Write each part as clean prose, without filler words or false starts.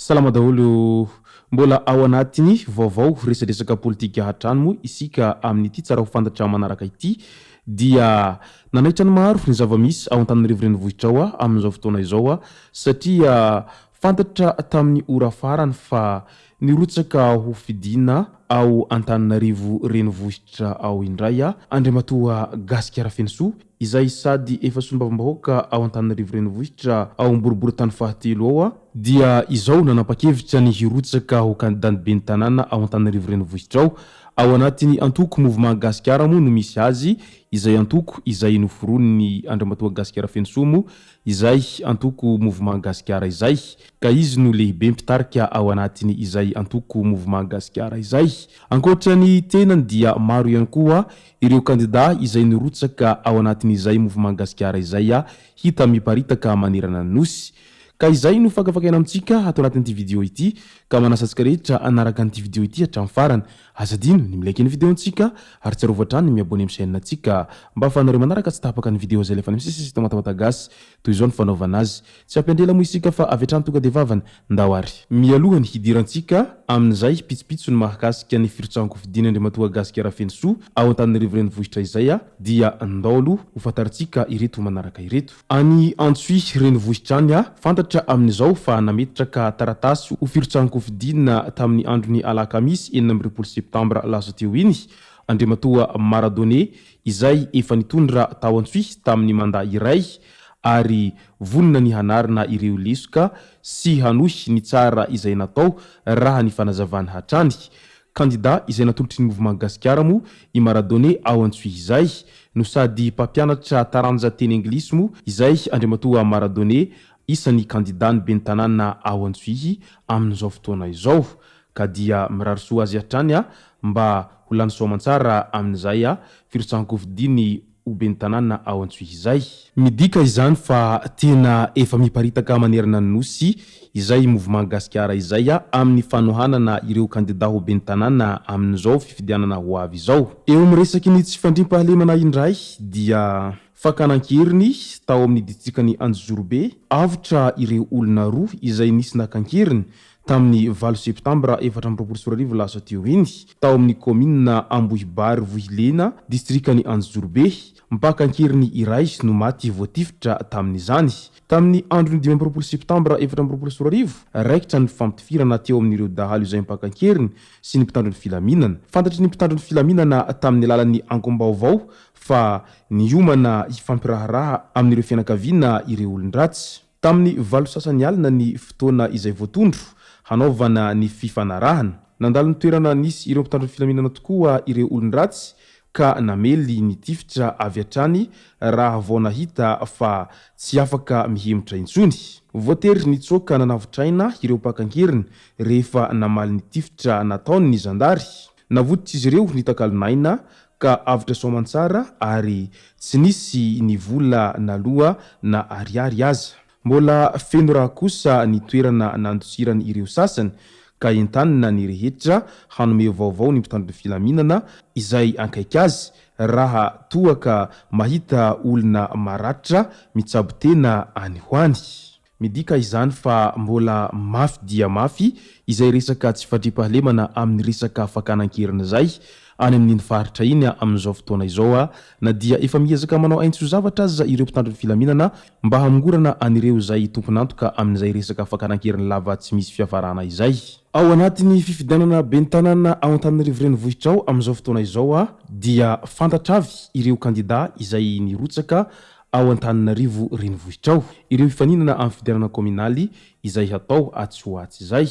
Salama daholo. Mbola ao anatin'ny vaovao resadresaka politika hatrany moa isika amin'ity tsara ho fantatra manaraka ity dia nanaitra ny maro ny zava-misy ao Antananarivo renivohitra ao amin'izao fotoana izao satria fantatra tamin'ny ora farany fa Nirotsaka ho fidiana ao Antananarivo renivohitra ao indray Andriamatoa Gasikara Fenosoa izay sady efa solombavambahoaka ao Antananarivo renivohitra ao amin'ny boriborintany fahatelo ao dia izao nanapa-kevitra ny hirotsaka ho kandidan'ny ben'ny tanàna ao Antananarivo renivohitra ao. Ao anatin'ny antoko Mouvement Gasikara moa no misy azy izay antoko izay noforonin'i Andriamatoa Gasikara Fenosoa moa izay antoko Mouvement Gasikara izay, ka izy no lehibe mpitarika ao anatiny izay antoko Mouvement Gasikara izay. Ankoatra ny tenany dia maro ihany koa ireo kandida izay nirotsaka ao anatin'izay Mouvement Gasikara izay hita miparitaka manerana ny Nosy. Ka izay no fakafakaina amintsika ato anatin'ity video ity, ka manasa antsika rehetra hanaraka an'ity video ity hatramin'ny farany. Aza adino ny mi-like ny video-ntsika ary tsarovy hatrany ny mi-abonner amin'ny chaîne-ntsika mba ahafahanareo manaraka tsy tapaka ny video izay alefanay misesy eto Matamata Gasy. Toy izao ny fanaovana azy. Tsy hampiandry ela moa isika fa avy hatrany tonga dia vavany. Ndao ary. Mialoha ny hidirantsika amin'izay pitsopitsony mahakasika ny firotsahan-kofidiny Andriamatoa Gasikara Fenosoa ao Antananarivo Renivohitra izay dia ndao aloha ho fantarintsika ireto manaraka ireto. Any Antsohihy renivohitra any, fantatra amin'izao fa nametraka taratasy ho firotsahan-kofidina tamin'ny andron'ny alakamisy 26 septambra lasa teo iny Andriamatoa Maradone izay efa nitondra tao Antsohihy tamin'ny mandat iray ary vonona ny hanarina ireo lesoka sy hanohy ny tsara izay natao raha ny fanazavany hatrany. Kandida izay natolotry ny Mouvement Gasikara moa i Maradone ao Antsohihy izay no sady mpampianatra taranja teny anglisy moa izay Andriamatoa Maradone isan'ny kandida ny ben'ny tanàna ao Antsohihy amin'izao fotoana izao ka dia mirary soa azy hatrany mba ho lany soamantsara amin'izay firotsahan-kofidiny ho ben'ny tanàna ao Antsohihy izay. Midika izany fa tena efa miparitaka manerana ny Nosy izay Mouvement Gasikara izay amin'ny fanohanana ireo kandida ho ben'ny tanàna amin'izao fifidianana ho avy izao. Eo amin'ny resaky ny tsy fandriampahalemana indray dia fakana an-keriny tao amin'ny distrikan'i Anjozorobe avotra ireo olona roa izay nisy naka an-keriny tamin'ny valo septambra 2024 lasa teo iny, tao amin'ny kaominina Ambohibary Vohilena, distrikan'i Anjozorobe. Mpaka an-keriny iray no maty voatifitra tamin'izany. Tamin'ny andron'ny 25 septambra 2024, raikitra ny fifampitifirana teo amin'ireo dahalo izay mpaka an-keriny sy ny mpitandro ny filaminana. Fantatry ny mpitandro ny filaminana tamin'ny alalan'ny angom-baovao fa niomana hifampiraharaha amin'ireo fianakaviana ireo olon-dratsy. Tamin'ny valo sasany alina ny fotoana izay voatondro hanaovana ny fifanarahana. Nandalo ny toerana nisy ireo mpitandro ny filaminana tokoa ireo olon-dratsy ka namely ny tifitra avy hatrany raha vao nahita fa tsy afaka mihemotra intsony. Voatery nitsoaka nanavotra aina ireo mpaka an-keriny rehefa namaly ny tifitra nataony ny zandary. Navotsitr'izy ireo ny takalon'aina ka avotra soamantsara ary tsy nisy ny vola naloa na ariary aza. Mbola feno rà kosa ny toerana nandosirany ireo sasany ka entanina ny rehetra hanome vaovao ny mpitandro ny filaminana izay ankaiky azy raha toa ka mahita olona maratra mitsabo tena any ho any. Midika izany fa mbola mafy dia mafy izay resaka tsy fandriampahalemana amin'ny resaka fakana an-keriny izay any amin'iny faritra iny amin'izao fotoana izao na dia efa miezaka manao aintso-zavatra aza ireo mpitandro ny filaminana mba hamongorana an'ireo izay tompon'antoka amin'izay resaka fakana an-keriny lava tsy misy fiafarana izay. Ao anatin'ny fifidianana ben'ny tanàna ao Antananarivo renivohitra ao amin'izao fotoana izao dia fantatra avy ireo kandida izay nirotsaka ao Antananarivo renivohitra ao. Ireo hifaninana amin'ny fifidianana kaominaly izay hatao atsy ho atsy izay.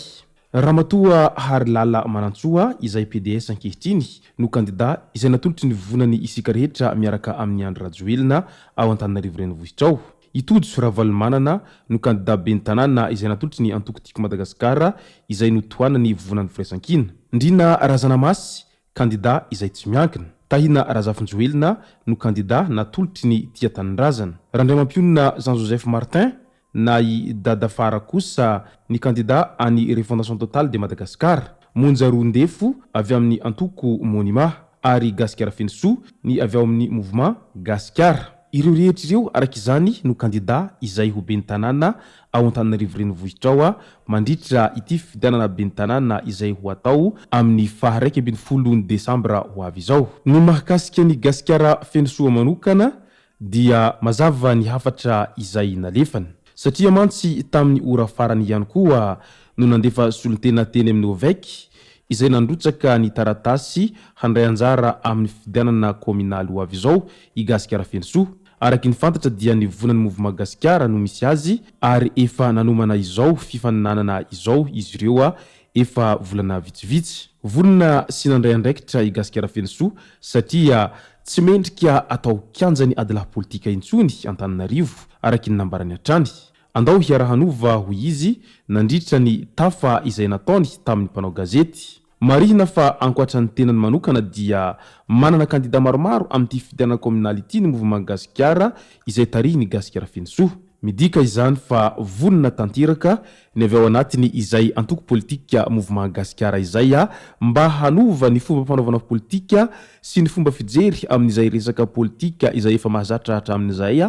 Ramatoa Harilala Manantsoa izay pds ankehitriny no kandida izay natolotry ny vovonan'ny Isika Rehetra miaraka amin'i Andry Rajoelina ao Antananarivo renivohitra ao. I Tojo Ravalomanana no kandida ben'ny tanàna izay natolotry ny antoko Tiako Madagasikara izay notohanan'ny Vovonan'ny Firaisankina. Ndrina Razanamasy, kandida izay tsy miankina. Tahina Razafinjoelina no kandida natolotry ny Tia Tanindrazana. Randriamampionona Jean Joseph Martin na i Dadafara kosa ny kandida an'ny Refondation Totale de Madagascar. Monja Roindefo avy amin'ny antoko Monima ary Gasikara Fenosoa ny avy ao amin'ny Mouvement Gasikara. Ireo rehetra ireo araka izany no kandida izay ho ben'ny tanàna ao Antananarivo Renivohitra ao mandritra ity fifidianana ben'ny tanàna izay ho atao amin'ny faha 11 ny desambra ho avy izao. Ny mahakasika ny Gasikara Fenosoa manokana dia mazava ny hafatra izay nalefany. Satria mantsy tamin'ny ora farany ihany koa no nandefa solontena teny amin'ny OVEC izay nandrotsaka ny taratasy handray anjara amin'ny fifidianana kaominaly ho avy izao i Gasikara Fenosoa. Araky ny fantatra dia ny vonan'ny Mouvement Gasikara no misy azy ary efa nanomana izao fifaninanana izao izy ireo efa volana vitsivitsy. Vonona sy nandray andraikitra i Gasikara Fenosoa satria tsy mendrika atao kianjan'ny adilahy politika intsony Antananarivo, araky ny nambarany hatrany. Andao hiara-hanova, hoy izy, nandritra ny tafa izay nataony tamin'ny mpanao gazety. Marihina fa ankoatra ny tenany manokana dia manana kandida maromaro amin'ity fifidianana kaominaly ity ny Mouvement Gasikara izay tarihin'i Gasikara Fenosoa. Midika izany fa vonona tanteraka ny avy ao anatiny izay antoko politika Mouvement Gasikara izay mba hanova ny fomba fanaovana politika sy ny fomba fijery amin'izay resaka politika izay efa mahazatra hatramin'izay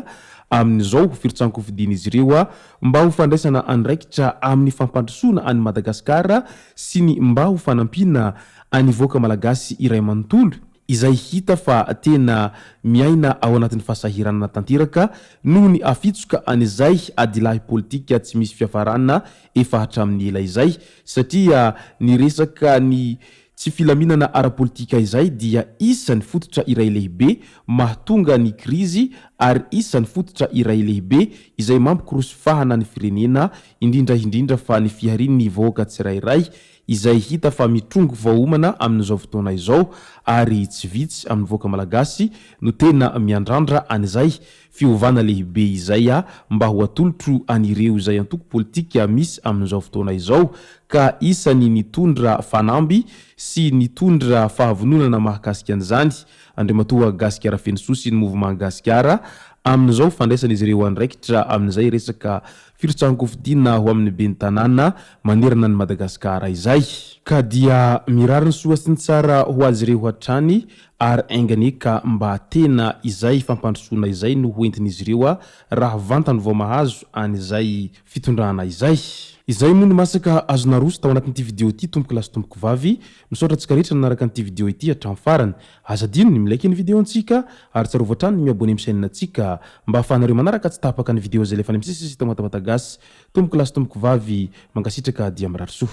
amin'izao firotsahan-kofidin'izy ireo mba ho fandraisana andraikitra amin'ny fampandrosoana an'i Madagasikara sy ny mba ho fanampiana an'ny vahoaka malagasy iray manontolo izay hita fa tena miaina ao anatin'ny fahasahiranana tanteraka noho ny afitsoka an'izay adilahy politika tsy misy fiafarana efa hatramin'ny ela izay satria ny resaka ny tsy filaminana ara-politika izay dia isan'ny fototra iray lehibe mahatonga ny krizy ary isan'ny fototra iray lehibe izay mampikorosy fahana ny firenena indrindra indrindra fa ny fiharian'ny vahoaka tsirairay izay hita fa mitrongy vao homana amin'izao fotoana izao ary tsy vitsy amin'ny vahoaka malagasy no tena miandrandra an'izay fiovana lehibe izay mba ho atolotro an'ireo izay antoko politika misy amin'izao fotoana izao ka isany nitondra fanamby sy nitondra fahavononana mahakasika an'izany Andriamatoa Gasikara Fenosoa sy ny Mouvement Gasikara amin'izao fandraisan'izy ireo andraikitra amin'izay resaka Firotsahan-kofidina ho amin'ny ben'ny tanàna manerana an'i Madagasikara izay. Ka dia mirary ny soa sy ny tsara ho azy ireo hatrany ary enga anie ka mba tena izay fampandrosoana izay no ho entin'izy ireo raha vantany vao mahazo an'izay fitondrana izay. Izay moa no masaka azo naroso tao anatin'ity video ity tompoko lahy sy tompoko vavy. Misaotra antsika rehetra nanaraka an'ity video ity hatramin'ny farany. Aza adino ny mi-like ny video antsika ary tsarovy hatrany ny mi-abonner amin'ny chaîne antsika mba ahafahanareo manaraka tsy tapaka ny video izay alefanay misesisesy eto Matamata Gasy. Tompoko lahy sy tompoko vavy, mankasitraka dia mirary soa.